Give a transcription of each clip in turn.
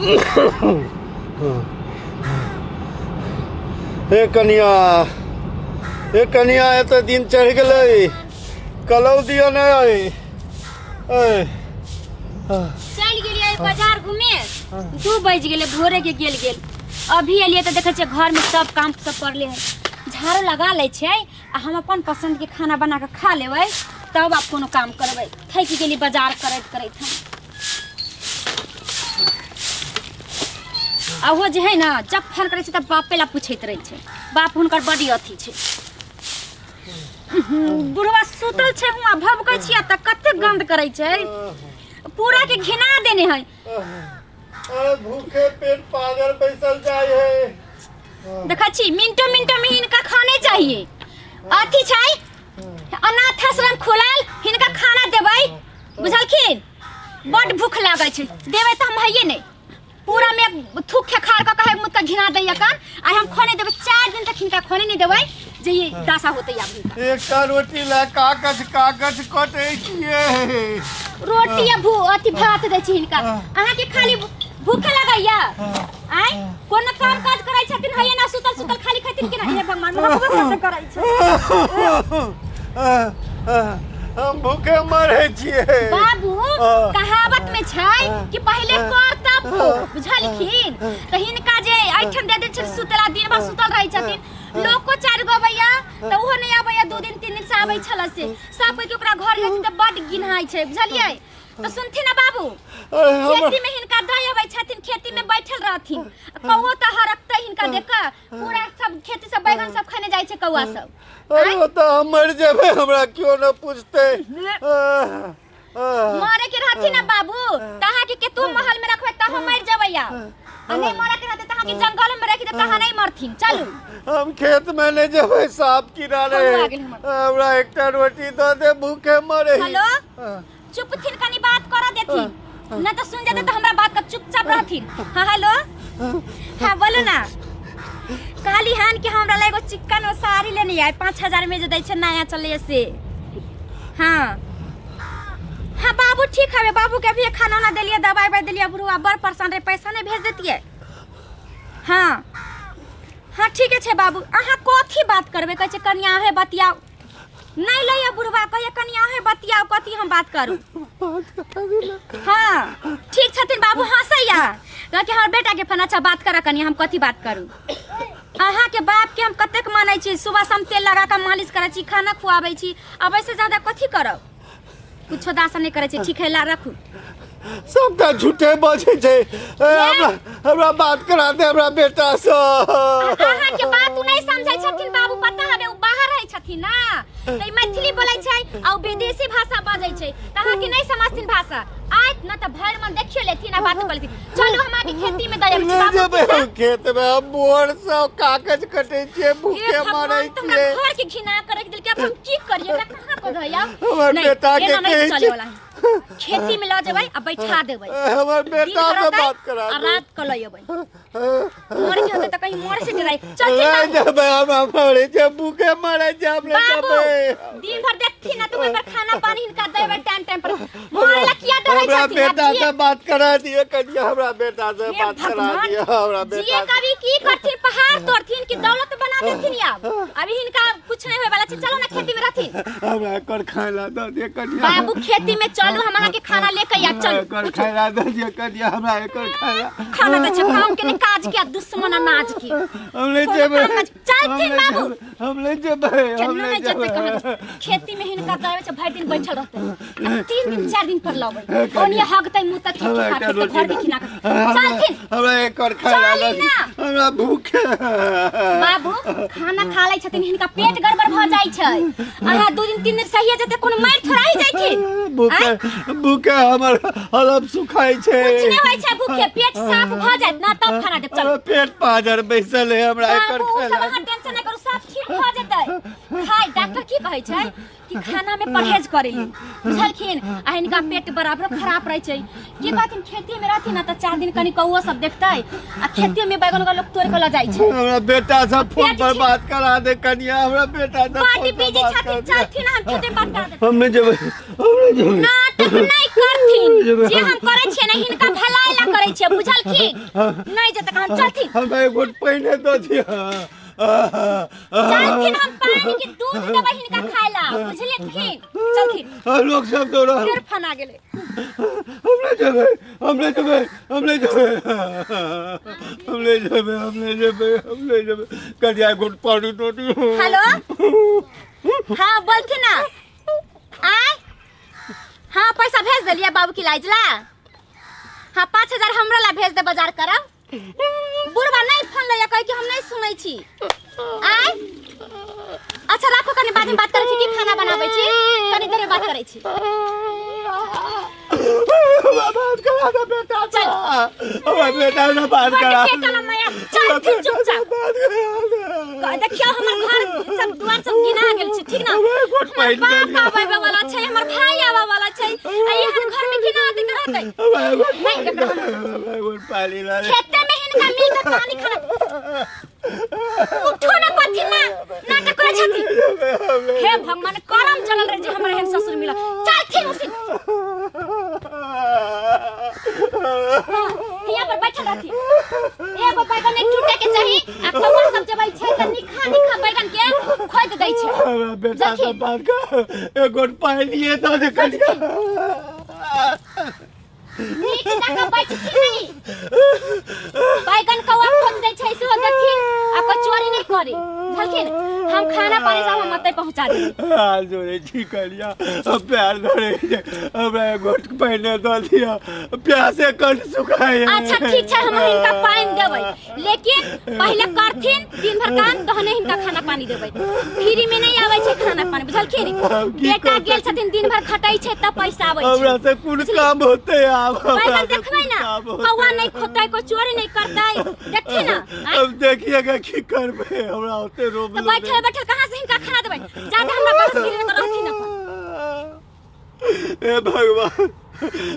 हे कनिया, हे कनिया, एते दिन चढ़ि गेलै, कलौ दिअ ने। ऐ चलि गेलियै बाजार घूमे, 2 बज गेलै भोरे के गेल गेल। अभी एलियै तऽ देखै छियै घरमे सब काम सब पड़ले है। झाड़ू लगा लै छियै आ हम अपन पसंद के खाना बना कऽ खा लेबै, तब आब कोनो काम करबै। थाकि गेली बाजार करैत करैत हम। आ ओहो जे है ना, जब फोन करै छै तब बापे ला पूछैत रहै छै। बाप हुनकर बड़ी अथी छै। बुढ़वा सुतल छै, हुआ भभकै छियै तऽ कते गंद करै छै, पूरा के घिना देने है। अरे भूखे पेट पागल बैसल जाय है। देखै छी, मिनटो मिनटो में हिनका खाने चाहिए। अथी छै अनाथ आश्रम खुलल, हिनका खाना देबै, बुझलखिन? बड भूख लागै छै, देबै तऽ हम हइए नहि। पूरा में थूक के खार के कहे मुत के घिना दैया कान। आइ हम खाने देबै, 4 दिन तक हिनका खाने नहि देबै, जे ये दशा होतै आब हिनका। एकटा रोटी लए कागज कागज कटै छियै। रोटी आ भू अथी भात दै छी हिनका। अहाँके खाली भूखे लगैया? आइ कोनो काम काज करै छथिन हइए ना, सुतल सुतल खाली खाथिन केना? हे भगवान, महाप्रभु कते करै छै। हम भूखे मरै छियै। बाबू, कहावत में छै कि पहिले कर तब खो, बुझलखिन? तऽ हिनका जे एहिठाम दे देल छै सुतला, दिन भर सुतल रहै छथिन। लोको 4 गो अबैया तऽ ओहो नहि अबैया, 2 दिन 3 दिन से आबै छल से सब कोई के ओकरा घर जाइ छै तऽ बड गिन्हाइ छै, बुझलियै? तऽ सुनथिन ना बाबू, खेती में हिनका दऽ अबै छथिन, खेती में बैठल रहथिन। कौओ तऽ हरकतै हिनका देख कऽ, पूरा सब खेती सब बैगन सब खने जाइ छै कौआ सब। अरे ओ तऽ हम मरि जेबै, हमरा केओ न पूछतै। मरे के रहथिन ना बाबू तऽ अहाँके केतु महल में रखबै तऽ हम मरि जेबै, आ नहीं मरे के रहतै तऽ अहाँके जंगल में राखि देतै तऽ अहाँ नहीं मरथिन। चलू। हम खेत में नहीं जेबै, सांप किनारे। फोन आ गेल हमर। हमरा एकटा रोटी दऽ दे, भूखे मरे। हेलो, चुप थिन, कनी बात कर देथिन न तऽ सुन जेतै तऽ हमरा बात का चुपचाप रहथिन। हाँ हेलो, हाँ बोलू ना। कहली हन कि हमरा ला एगो चिकन और साड़ी लेने आए, 5000 में जे दै छै नया चले से। हाँ हाँ बाबू ठीक हवे, बाबू के अभी खाना उना देलिए, दवाई उवाई देलिए, बुढ़वा बड़ परेशान रहे, पैसा नहीं भेज देतिए। हाँ हाँ ठीक है बाबू। अहाँ कथी बात करबै? कहै छै कनिया हे बतियाउ, नहीं लैया बुढ़वा, कहैया कनिया हे बतियाउ, कथी हम बात करू? हाँ ठीक छथिन बाबू, हँसैया कहै हमर बेटा के फोन। अच्छा बात कर कनिया, हम कथी बात करू? अहाँ के बाप के हम कतेक मानै छी, सुबह शाम तेल लगा कऽ मालिश करै छी, खाना खुआबै छी, अब ऐसे ज्यादा कथी करब? कुछो दासा नहीं करै छी। ठीक है, ला रखू। सबटा झूठे बजै छै। हमरा हमरा बात करा दे हमरा बेटा से। अहाँ के बात उ नहीं समझै छथिन बाबू, पता हवे उ बाहर रहै छथिन ना, त ई मैथिली बोलै छै आ उ विदेशी भाषा बजै छै, त अहाँ के नहीं समझथिन भाषा। आयत न त भरि मन देखियो लेथिन आ बात कर लेथिन। चलू हम अहाँके खेती में दऽ आबै छी नहि बाबू। जेबै हम खेत में, हम बोर से कागज कटै छियै, हे भूखे भगवान, मरै तऽ हमरा छियै। घर के घिना कर देलकै, आब हम की करियै? एकरा कहाँ पर धइया? हमर नहीं, बेटा के एना नहीं कहै चले छै। वाला है। खेती में लऽ जेबै आ बैठा देबै, हमर दिन बेटा भर से रहतै बात करा आ दे। रात के लऽ अबै। मरे के होतै तऽ कहीं मरे से डराइ। चलथिन नहि बाबू। जेबै हम, मरै छियै, भूखे मरै छियै, हम नहि बाबू जेबै। दिन भर देखथिन ना तऽ ओहि पर खाना पानी हिनका देबै टाइम टाइम पर। मरे ला किया डरै हमरा छथिन? आब बेटा जिए से बात करा दिअ कनिया, हमरा बेटा से हे बात करा भगवान, दिअ हमरा जिए बेटा से। कभी की करथिन? पहाड़ तोड़थिन कि दौलत बना देथिन? आब अभी हिनका कुछ नहीं होय वाला छै। चलो ना खेती में रहथिन। हमरा एकर खाय ला दऽ दिअ कनिया। बाबू खेती में चलू, हम अहाँके खाना लेके आयब। चलू। एकर खाय ला दऽ दिअ कनिया, हमरा एकर खाय ला। खाना दै छै काम के नहीं काज के, दुश्मन अनाज के। हम नहि कोनो जेबै। काम काज- चलथिन हम नहि बाबू। जेबै, हम नहि जेबै, हम केना नहि नहि जेतै? जेबै। कहाँ खेती में हिनका दबै छै, भरि दिन बैठल रहतै आ 3 दिन 4 दिन पर लबै, ओनिये हगतै मुतै हमरा खेत एकटा खाके रोटी घर के खिना के। चलथिन। हमरा एकर खाय ला चली दऽ दिअ। ना। हमरा भूख बाबू खाना खा लै छथिन, हिनका पेट गड़बड़ भऽ जाइ छै। अहाँ 2 दिन 3 दिन सहिए जेतै, कोनो मारि थोड़ा ही जाइथिन? भूखे भूखे हमर हलम सुखाइ छै। कुछ नहि होइ छै भूखे, पेट साफ भऽ जायत ना तब खाना देब। चलू। पेट पाजर बैसल है, हमरा एकर बाबू खाय सब ला। अहाँ टेंशन नहि करू, सब ठीक भऽ जेतै। खाय डॉक्टर की कहै छै कि खाना में परहेज करे ले, बुझलखिन? आ हिनका पेट बराबर खराब रहै छै। की कहथिन, खेती में रहथिन ना त 4 दिन कनी कौओ सब देखतै, आ खेती में बैगन के लोग तोड़ के ल जाइ छै। हमरा बेटा से फोन पेट पर ठीक- बात करा दे कनिया, हमरा बेटा से पार्टी फोन पर बिजी बात छथिन, कर दे। चलथिन हम खेते में बात करा देब। हम नहीं जेबै, हम नहीं जेबै। नाटक नहीं करथिन, जे हम करै छियै ने हिनका भलाई ला करै छियै, बुझलखिन? नहीं जेतै हम चलथिन। हमरा एक गोट पहिने दऽ दिअ। चलथिन, हम पानी के दूध देबै हिनका खाय ला, बुझलखिन? चलथिन। लोग सब दौड़ा। फेर फना गेलै। हम नहीं जेबै, हम नहीं जेबै, हम नहीं जेबै, हम नहीं जेबै, हम नहीं जेबै, हम नहीं जेबै। कनिया एक गोट पानी दऽ दिअ। हेलो, हाँ बोलथिन ना। आय हाँ, पैसा भेज देलियै बाबू की लाइजला। हाँ 5000 हमरा ला भेज दे, बाजार करब। बुढ़वा नहीं फोन लैया, कहै कि हम नहीं सुनै छी। आय अच्छा राखो, कनी बाद में बात करै छी। की खाना बनाबै छी, कनी देर में बात करै छी। हमरा बात करा दे बेटा से। चल। हमरा बेटा से बात बड्ड करा पेट दे। लम्बा, चल चुपचाप। बात करा दे। देखियौ हमर घर सब दुआर सब गिना गेल छै, ठीक ना? हमरा एक गोट हमर पानि बाप दऽ दिअ। आबै वाला छै, हमर भाई आबै वाला छै, आ एहन घर में केना आदमी रहतै? हमरा एक गोट नहीं, पानि एकरा दऽ दे, हमरा एक गोट पानि दऽ दे। खेते में हिनका मिल के पानी खाना। उठो ना कथी ना नाटक करै छथिन। हे भगवान, करम चलल रहे जे हमरा एहन ससुर मिलल। चलथिन उठथिन। हाँ, हियाँ पर बैठल रहथिन। एगो बैगन नहीं टूटे के चाही, आ कौआ सब जबै छै त निखा निखा बैगन के खोद दै छै। हमरा बेटा से देखी। बात कर, एक गोट पानि दऽ दे कनिया। नीक जकाँ बैठथिन नहीं, बैगन कौआ खोद दै छै सेहो देखथिन, आ कोइ चोरी नहीं करे, बुझलखिन? हम खाना पानी सब हम ओतै पहुँचा देबै। हाथ जोड़ै छी कनिया, हम पैर धरै छी, हमरा एक गोट पानि दऽ दिअ, प्यासे कंठ सुखाय। अच्छा ठीक छै, हम हिनका पानि देबै, लेकिन पहिले करथिन दिन भर काम, तहने हिनका खाना पानी देबै। फ्री में नहीं आबै छै खाना पानी, बुझलखिन? की बेटा करतै? गेल छथिन दिन भर खटै छै तब पैसा आबै छै। हमरा से कोन काम होतै आब? हमरा बैगन से देखबै कोन ना, काम होतै? कौआ नहीं खोतै, कोई चोरी नहीं करतै, देखथिन ना? आँय? अब देखिएगा की करबै, हमरा ओते रोब तऽ बैठल बैठल कहाँ से हिनका खाना देबै? जादे हमरा बरस गिरे तऽ रहथिन अपन। हे भगवान,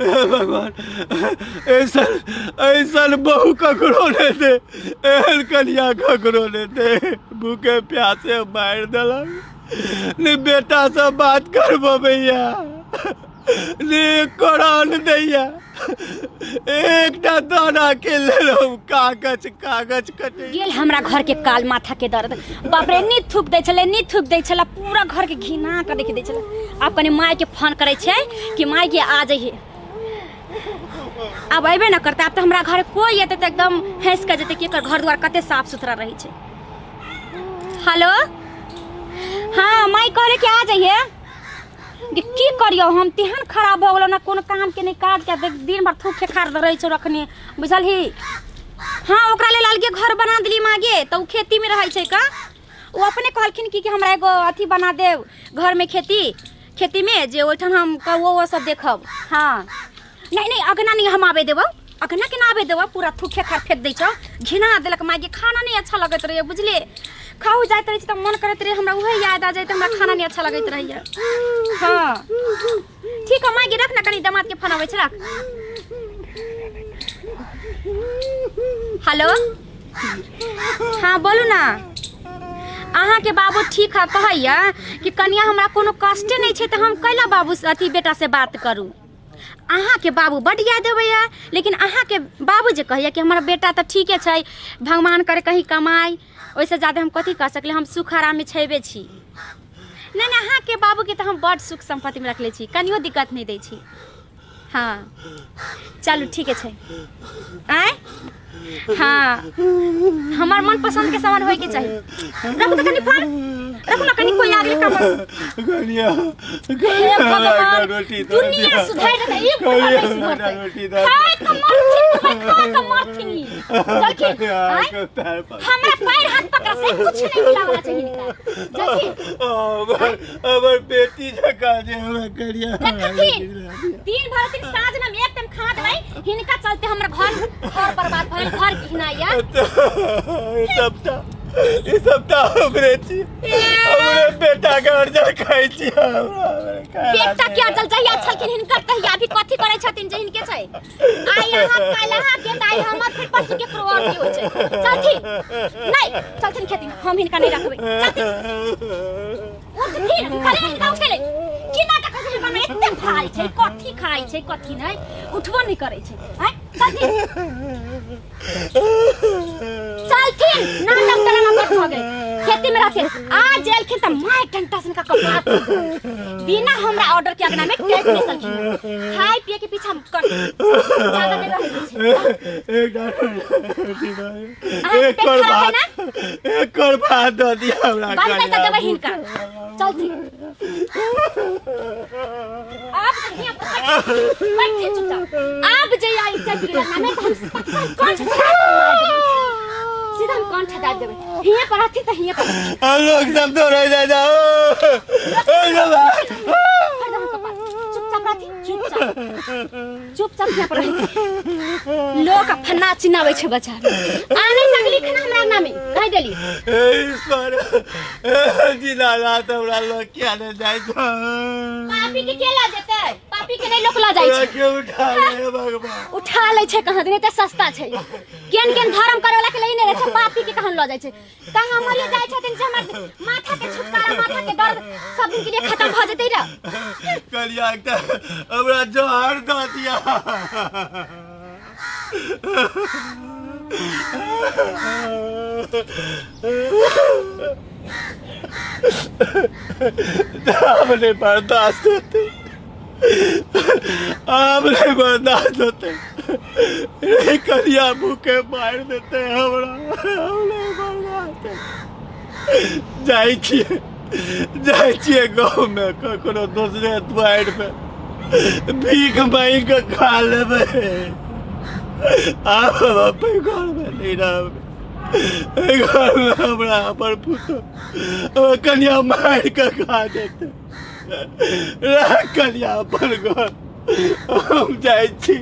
हे भगवान, ऐसन ऐसन बहु ककरो नहि दे, एहन कनिया ककरो नहि दे। भूखे प्यासे मारि देलक। ने बेटा से बात करबो भैया, ने कुरान दैया, एकटा दाना के लेल हम कागज कागज कटे गेल हमरा घर के काल माथा के दर्द। बाप रे, नी थूक दै छलै, नी थूक दै छलै, पूरा घर के घिना के देख दै छलै। आब कनी माय के फोन करै छै कि माय के आ जइहे। आब अयबे न करतै। आब तऽ हमरा घर कोइ एतै तऽ एकदम हँसि कऽ जेतै कि एकर घर दुआर कते साफ सुथरा रहै छै। हेलो, हाँ माय कहले कि आ जइहे। की करियौ, हम तेहन खराब भऽ गेलौ ना, कोनो काम के नहि काज के, देख दिन भर थूक खेखार रहै छौ रखने, बुझलही? हाँ ओकरा लेल अलगे घर बना देली मागे, तऽ ओ खेती में रहै छै का। ओ अपने कहलखिन कि हमरा एगो अथी बना देब घर में, खेती खेती में जे ओहिठाम हम कौओ उओ सब देखब। हाँ नहीं नहीं, अगना नहीं हम आबे देबौ, अगना के ना आबे देबौ, पूरा थूक खेखार फेंक दै छौ, घिना देलक मागे। खाना नहीं अच्छा लगैत रहैए, बुझलिए? खाउ जाइत रहै छी तऽ मन करैत रहै हमरा उहे याद आ जाइत, हमरा खाना नहीं अच्छा लगैत रहैए। हाँ ठीक है मागे, रख ना, कनी दामाद के फोन आबै छै, रख। हेलो, हाँ बोलू ना। अहाँके बाबू ठीक है, कहैया कि कनिया हमरा कोनो कष्टे नहीं छै तऽ हम कैला बाबू से अथी बेटा से बात करू? अहाँके बाबू बड्ड याद अबैया, लेकिन अहाँके बाबू जे कहैया कि हमर बेटा तऽ ठीके छै, भगवान करे कहीं कमाइ, ओहिसँ ज्यादा हम कथी कह सकली? हम सुख आराममे छेबे छी। नहि नहि, अहाँके बाबूके तऽ हम बड्ड सुख सम्पत्तिमे रखले छी, कनियो दिक्कत नहि दै छी। हाँ चलू ठीके छै। आँय हाँ, हमर मन पसंद के सामान होय के चाही। रखू तऽ कनी फोन रखू ना, कनी कोई आ गेलै काम। कनिया, हे कनिया, भगवान, रोटी दऽ दुनिया दिअ। सुधरि जेतै, ई बुढ़ा कनिया, नहि सुधरतै। रोटी दऽ खाय कऽ मरथिन, भाई खा कऽ मरथिन ई। चलखिन, कनिया, आँय? के पैर पकड़। हमरा पैर हाथ पकड़ से कुछ नहीं मिलावला चाहिए हिनका। चलखिन। हमर हमर बेटी जकाँ जे हमरा कनिया। देखथिन, दिन भर दिन साँझ में हम एक टाइम खाना देबै, हिनका चलते हमर घर घर बर्बाद भऽ गेल, घर घिनाइया। ई सबटा ई सबटा हमरे छी, हमरे। बेटा के अर्जन खाइ छी हमरा। बेटा के अर्जल जहिया छलखिन हिनकर तहिया अभी कथी करै छथिन जे हिनके छै। आइ अहाँ काल्हि अहाँ के तऽ आइ हमर, फिर परसू केकरो और के होइ छै। चलथिन नहि, चलथिन खेती में, हम हिनका नहि रखबै। चलथिन, उठथिन, करे हिनका उठेले की नाटक करै छै हिनका में? एते भारी छै, कथी खाइ छै कथी नहि, उठबो नहि करै छै। आँय, चलथिन चलथिन, नाटक ड्रामा बड़ भऽ गेल। खेती में रहथिन, आज एलखिन तऽ माय डंटा से हिनका कपार फोड़ि देबै। बिना हमरा ऑर्डर के अगना में टेक नहीं सलखिन। खाय पिए के पीछा कर ज्यादा नहीं रहै दै छै। एक पेट कर खराब है भात, एक कर भात दऽ दिअ हमरा। बनतै तऽ देबै हिनका। चलथिन आब तऽ हियाँ पर बैठथिन चुपचाप। आब जे आई चलि गेल अंगना में तऽ हम पक्का कंठ सीधा हम कंठ दाबि देबै। हियाँ पर रहथिन तऽ हियाँ पर रहथिन। लोग सब दौड़े जाय जाओ। फोड़ि देबै कपार। चुपचाप रहथिन, चुपचाप चुपचाप हियाँ पर रहथिन। लोक फन्ना चिन्नाबै छै बच्चा आनै सकली खाना हमरा अंगना में कहि देली। ईश्वर दीनानाथ, हमरा लोग किया नहि जाइ छै? पापी के के लऽ जेतै? पापी के नहि लोक लऽ जाइ हमरा छै। के उठा ले भगवान? उठा लै छै कहाँ दिन, एते सस्ता छै। केहन केहन धर्म करे वाला के लई नहि रहै छै, पापी के कहाँ लऽ जाइ छै? कहाँ मरियो जाइ छथिन से हमर माथा के छुटकारा, माथा के दर्द सब दिन के लिए खत्म भऽ जेतै र। कलिया एकटा हमरा जहर दऽ दिया। आब नहीं बर्दाश्त होते, आब नहीं बर्दाश्त होते रे। कलिया भूखे मारि देते हमरा, आब नहीं बर्दाश्त होते। जाइ छियै, जाइ छियै गाँवमे, ककरो दोसरे दुआरिमे भीख मांगि कऽ खा लेबै। आब हम अपन घरमे नहि रहबै। एहि घरमे हमरा अपन पुतोह कनिया मारि कऽ खा देतै। राख कनिया अपन घर, हम जाइ छी।